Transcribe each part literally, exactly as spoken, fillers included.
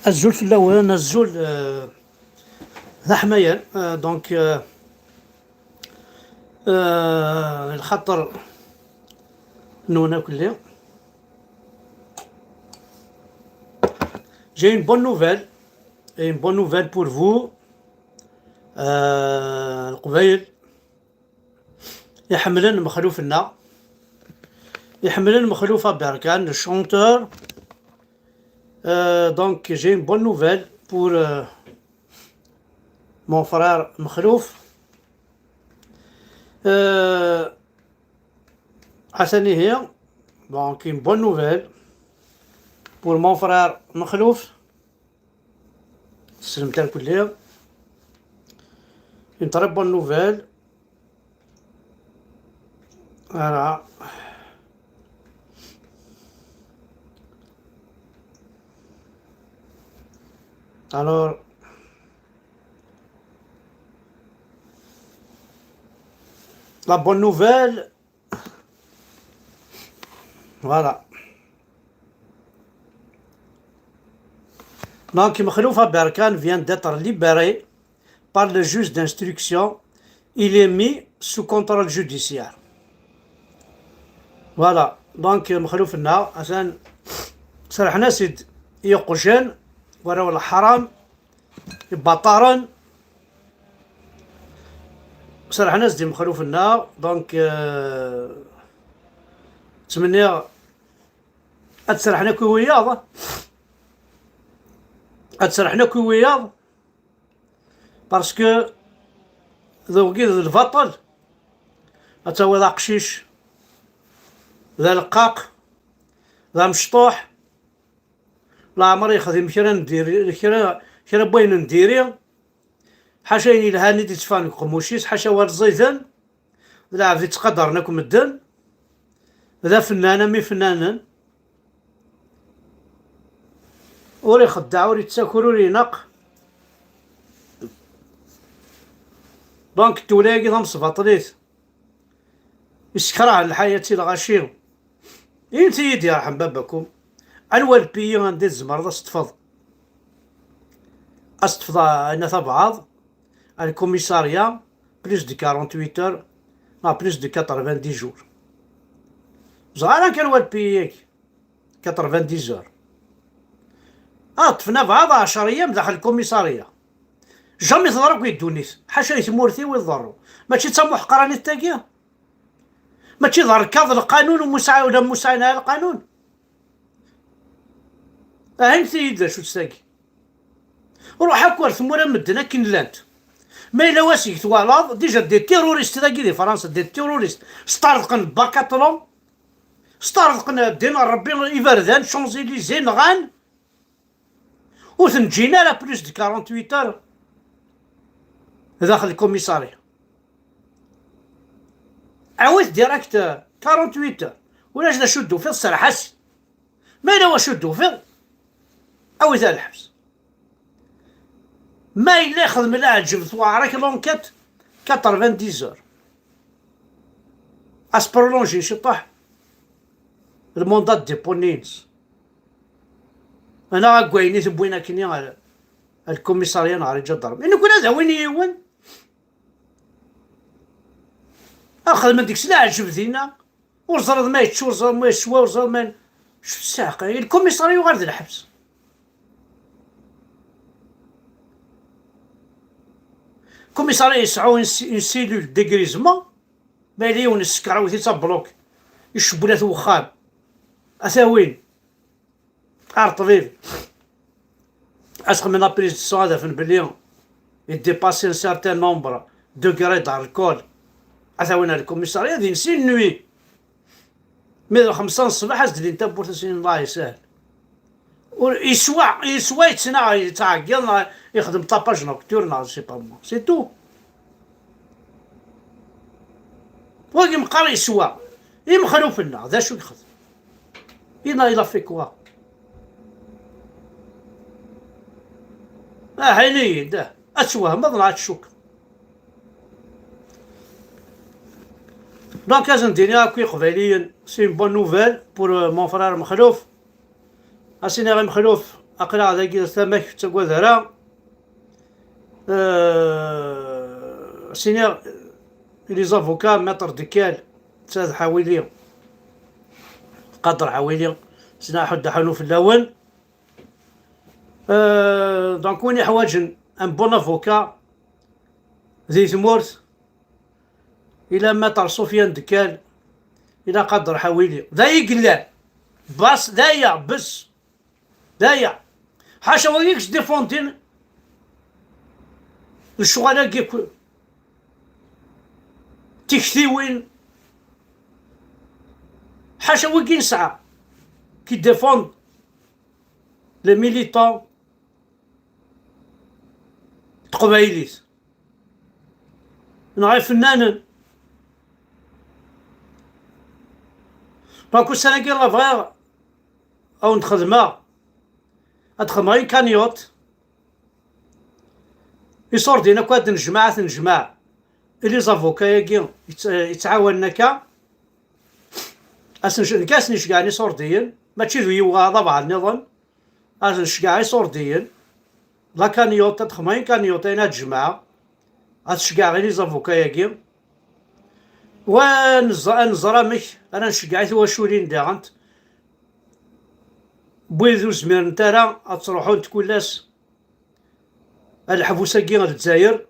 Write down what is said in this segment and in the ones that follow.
Azul fell-awen, azul, euh, d aḥmayan, euh, donc, euh, euh, lxaṭer nwen akk lli. J'ai une bonne nouvelle, une bonne nouvelle pour vous, euh, Leqbayel iḥemmlen Mexluf-nneɣ, iḥemmlen Mexluf Aberkan, le chanteur. Euh, donc, j'ai une bonne nouvelle pour, euh, mon frère Mexluf. Euh, atan ihi, donc, une bonne nouvelle pour mon frère Mexluf. Tessnemt irkelli. Une très bonne nouvelle. Voilà. Alors, la bonne nouvelle, voilà. Donc, Mexluf Aberkan vient d'être libéré par le juge d'instruction. Il est mis sous contrôle judiciaire. Voilà. Donc, Mexluf-nneɣ, atan serḥen-as-id i iqjan, warraw leḥram, ibaṭaren, serḥen-as-d i Mexluf-nneɣ. Donc, euh, ttmenniɣ ad serḥen akk i wiyaḍ. Ad serḥen akk i wiyaḍ. Parce que d wigi d lbaṭel. Ad tawiḍ aqcic d aleqqaq, d amecṭuḥ, leɛmer yexdim kra n diri, kra, kra n wayen n diri, ḥaca ayen yelhan i d-itteffɣen deg uqemmuc-is, ḥaca war ẓiden, d lɛebd yettqadaren akk medden, d afennan am ifennanen, ur ixeddeɛ, ur yettaker, ur ineqq. Donc, ttewla-agi tamesbaṭlit, issekṛahen lḥayat i lɣaci. Init-iyi-d, yerḥem baba-kum, anwa lpiyi anda i tzemreḍ ad s-teṭṭfeḍ, ad s-teṭṭfeḍ, a, ayen tabɛaḍ, à le commissariat, plus de quarante-huit heures, neɣ plus de quatre-vingt-dix jours. Ẓer ara kan wa lpiyi-agi, quatre-vingt-dix heures. Ad ṭṭfen abɛaḍ ɛecṛ ayyam daxel lkumisarya. Jamais teḍra akk di ddunit, ḥaca di tmurt-iw i tḍerru. Mačči d tamuḥqranit tagi? Mačči d rrkaḍ lqanun u musɛi-, ula musɛin ara lqanun? Ahin-t-iyi-d d acu-tt tagi. Ruḥ akk ar tmura medden akken llant. Ma yella wasig twalaḍ, déjà des terroristes dagi di Fransa, des terroristes, sṭerḍqen Bacatlon, sṭerḍqen ddin n Rebbi, iberdan, Champs-Élysées, nɣan, ur ten-ǧǧin ara plus de quarante-huit heures daxel lkumisarya. Awit direct quarante-huit heures. Ulac d acu d-tufiḍ, serreḥ-as. Ma yella wacu d-tufiḍ, awit ar lḥebs. Ma yella ixdem leɛǧeb, tewɛer-ak l'enquête, quatre-vingt-dix heures. Ad s-prolonjin ciṭuḥ le mandat de dépôt-nni-ines. Anaɣ aggayen i t-wwin akkenni ar, ar lkumisarya neɣ ar lǧadarmi. I nekkni ad awin yiwen, ad xedmen deg-s leɛǧeb dinna. Ur ẓriḍ ma yečča, ur ẓriḍ ma yeswa, ur ẓriḍ ma, acu tsaɛqa? Lkumisarya yuɣal d lḥebs. Lkumisarya yesɛu une, une cellule de dégrisement. Ma yella yiwen yessekṛ, awit-t à bloc, icewwel at wexxam, ad t-awin ar ṭṭbib, ad s-xedmen la prise de sang, ad afen belli il dépasse un certain nombre de degrés d'alcool, ad t-awin ar lkumisarya, ad insi une nuit. Mi d lxemsa n ṣṣbeḥ, ad s-d-lin tawwurt, ad s-inin Allah yeshel. Ur, yeswa, yeswa, yettnaɣ, yettɛeggiḍ, neɣ ixdem tapage nocturne, neɣ je sais pas moi. C'est tout. Wagi meqqar yeswa. Imexlufen-nneɣ, d acu i yexdem? Il a, il a fait quoi? Ah, ini-yi-d, ah. Ad twehmeḍ neɣ ad tcukkeḍ? Donc, ad sen-d-iniɣ akk i Iqbayliyen, c'est une bonne nouvelle pour, euh, mon frère Mexluf. Ad s-iniɣ i Mexluf, aql-aɣ dagi tama-k ur ttagad ara. Euh, sini, les avocats, Maître Dekkal, Saɛd Ḥawili, Qader Ḥawili, sina ḥudda ḥunu fell-awen. Euh, donc, win iḥwaǧen un bon avocat di tmurt, ila Maître Sofiane Dekkal, ila Qader Ḥawili. D ay yellan. Bas, d aya, bes. D aya. Ḥaca wagi i yesdifundin lecɣal-agi akk, tiktiwin. Ḥaca wigi nesɛa qui défendent les militants n teqbaylit. Neɣ ifennanen. Donc, ussan-agi la bɣiɣ ad wen-d-xedmeɣ, ad d-xedmeɣ une cagnotte. Iṣurdiyen akk ad d-nejmeɛ, ad t-nejmeɛ. Et les avocats-agi yett-, yettɛawanen akka, ad sen-, nekk ad sen-icegɛen iṣurdiyen, mačči d yiwen, d abɛaḍ nniḍen. Ad sen-ceggɛeɣ iṣurdiyen. La cagnotte, ad xedmeɣ une cagnotte, ayen ad jemɛeɣ, ad ceggɛeɣ i les avocats-agi. Wa neẓ-, ad nẓer amek ara nceggeɛ i twaculin diɣen, wid ur zmirent ara ad ttruḥunt kul ass ar leḥbus-agi n Lezzayer,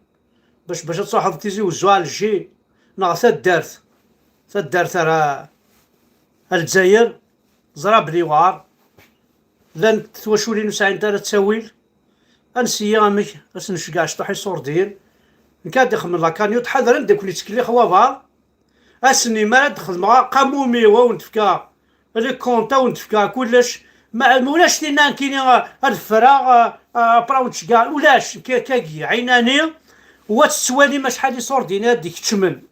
bac, bac ad truḥeḍ Tizi Wezzu, Ɛelji, neɣ taddart, taddart ara ar Lezzayer, ẓra belli yewɛer, llant twaculin ur sɛint ara ttawil. Ad nsiyi amek ad s-nceggeɛ cṭuḥ iṣurdiyen. Nekk ad d-ixemmen la cagnotte, ḥadren deg ken-ittkellix wabaḍ. Ass-nni mi ara d-xedmeɣ aqamumi-w, ad wen-d-fkeɣ les comptes, ad wen-d-fkeɣ kullec. Ma, ma ulac tinna nekkini, ad ffreɣ, a, a, après ad wen-d-ceggɛeɣ. Ulac, k-, kagi, ɛinani, u ad tettwalim acḥal iṣurdiyen ad d-ikeččmen.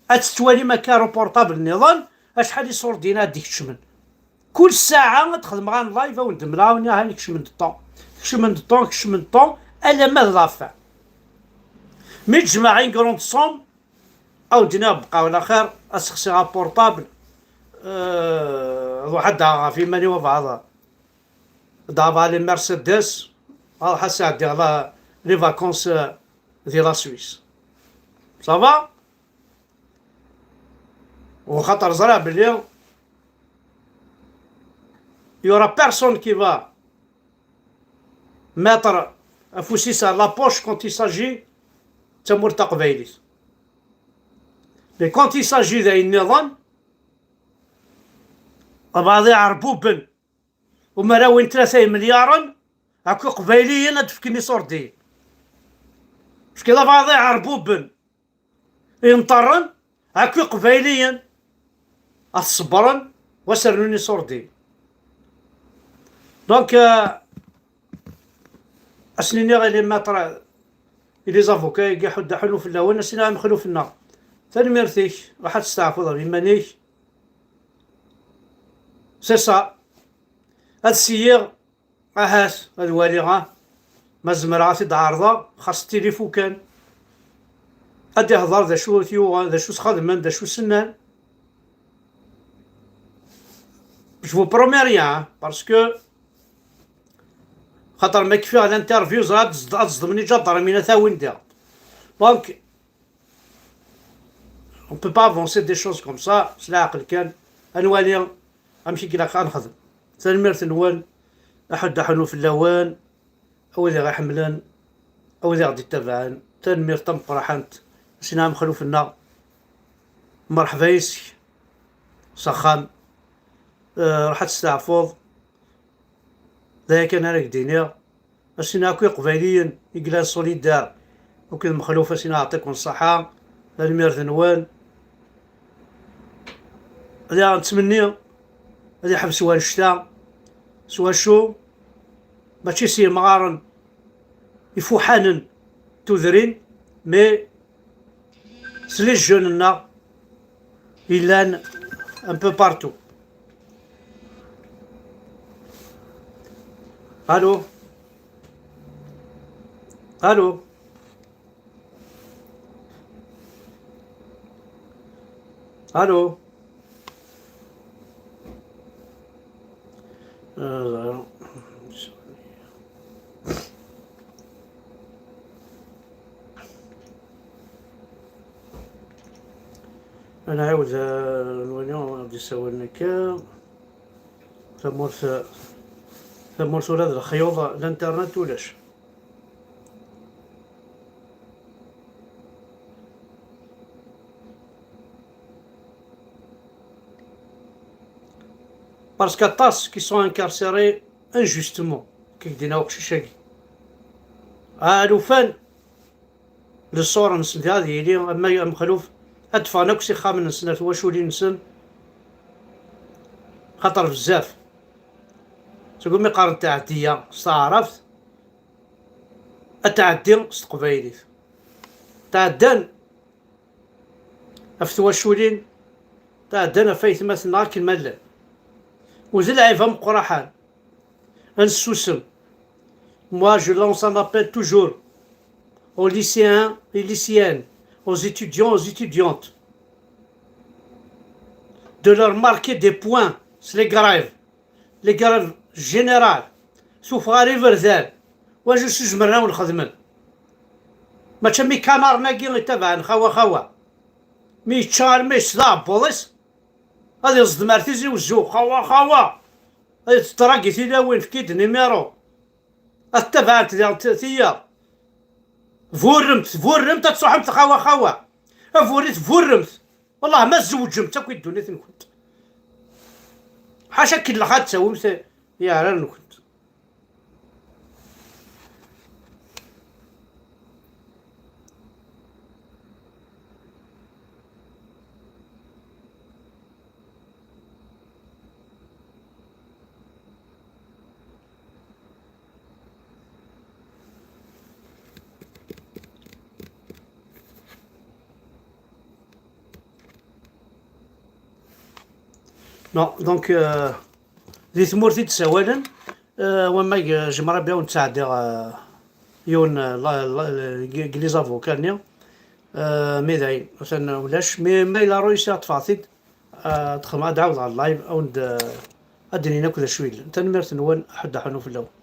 Ad tettwalim akka reportable nniḍen, acḥal iṣurdiyen ad d-ikeččmen. Kul ssaɛa ad xedmeɣ un live, ad wen-d-mleɣ, ad wen-iniɣ, "Hani kecmen-d ṭṭan, kecmen-d ṭṭan, kecmen-d ṭṭan", alamma d la fin. Mi d-jemɛeɣ une grande somme, ad wen-d-iniɣ bqaw la xir, ad sexsiɣ aportable, euh, ad ruḥeɣ ad d-aɣeɣ ɣef yiman-iw abɛaḍ, ad d-aɣeɣ les Mercedes, ad ruḥeɣ ad sɛeddiɣ la, les vacances, euh, di la Suisse. Ça va? Waxaṭer ẓriɣ belli il y aura personne qui va mettre afus-is à la poche quand il s'agit d tamurt taqbaylit. Mais quand il s'agit d ayen nniḍen, abɛaḍ iɛerbuben u mraw n tlata imelyaṛen akk iqbayliyen ad d-fken iṣurdiyen. Parce que d abɛaḍ iɛerbuben inṭerren akk iqbayliyen ad t-ṣebbren u ad s-rnun iṣurdiyen. Donc, euh, ad sen-iniɣ i les maîtres, i les avocats-agi, ḥudda ḥunu fell-awen, ad sen-iniɣ, a Mexluf-nneɣ, tanemmirt-ik, ruḥ ad testeɛfuḍ ɣef yiman-ik. C'est ça. Ad siyiɣ, ahat, ad waliɣ, ah, ma zemreɣ ad t-id-ɛerḍeɣ, xas tilifu kan. Ad d-ihḍer d acu i t-yuɣen, d acu s-xedmen, d acu s-nnan. Je vous promets rien, hein, parce que xaṭer ma kfiɣ l'interview, ẓriɣ ad ẓḍ-, ad ẓḍmen iǧadarmiyen ad t-awin diɣ. Donc, on peut pas avancer des choses comme ça, s leɛqel kan, ad nwali amek i ilaq ad nexdem. Tanemmirt-nwen, aḥuddu aḥunu fell-awen, a wid i ɣ-iḥemmlen, a wid i ɣ-d-ittabaɛen, tanemmirt tameqqraḥant, a Sina Mexluf-nneɣ, mreḥba yes-k s axxam, eh, ruḥ ad testeɛfuḍ, d aya kan ara k-d-iniɣ. A Sina akk iqbayliyen i yellan solidaires akked Mexluf, a Sina yeɛṭi-ken ṣṣeḥḥa, tanemmirt-nwen. Ad aɣ-nettmenni ad iḥbes wannect-a, s wacu? Mačči s yemɣaren ifuḥanen tudrin, mais s les jeunes-nneɣ yellan un peu partout. Allô? Allô? Allô? Euh, Ad nɛiwed, eh, nwali ad d-isawalen akka. Tamurt, tamurt ula d lexyuḍ, l'internet ulac. Parce qu'aṭas qui sont incarcérés injustement, kik dina uqcic-agi. Ah, lufan, le sort-nsen di ad yili, am, am Mexluf, ad ffɣen akk s ixxamen-nsen ar twaculin-nsen, xaṭer bezzaf. Segmi qqaren tɛeddi-ya s taɛrabt, ad tɛeddi s teqbaylit. Tɛeddan ɣef twaculin, tɛeddan ɣef aytmaten-nneɣ akken ma llan. U d lɛib ameqqraḥan. Ad nessusem. Moi, je lance un appel toujours aux lycéens et lycéennes, aux étudiants, aux étudiantes, de leur marquer des points, c'est les grèves, les grèves générales. Tuffɣa ar iberdan, wacu s izemren ad wen-xedmen? Mačči am ikanaren-agi ittabaɛen xawa xawa. Mi yečča armi yesla aɛebbuḍ-is, ad iẓdem ar Tizi Wezzu, xawa xawa. Ad yettḍragi tilawin, efk-id numéro. Ad ttabaɛent diɣen t-, tiyaḍ. Burremt, burremt, ad truḥemt xawa xawa. Aburrit, burremt. Wallah ma tzewǧemt akk i ddunit-nkent. Ḥaca kellex ad tawimt i yeɛrar-nkent. Non, donc, euh, di tmurt i d-ssawalen, euh, wamag, euh, jemreɣ ad awen-d-sɛeddiɣ, euh, yiwen, euh, la, la, g-, g-, les avocats-nni, euh, mi dayen, atan ulac, mi ma yella réussi ad ṭṭfeɣ-t-id, euh, ad xedmeɣ, ad ɛawdeɣ live, ad wen-d, euh, ad d-inin akk d acu yellan. Tanemmirt-nwen, ḥedd aḥunu fell-awen.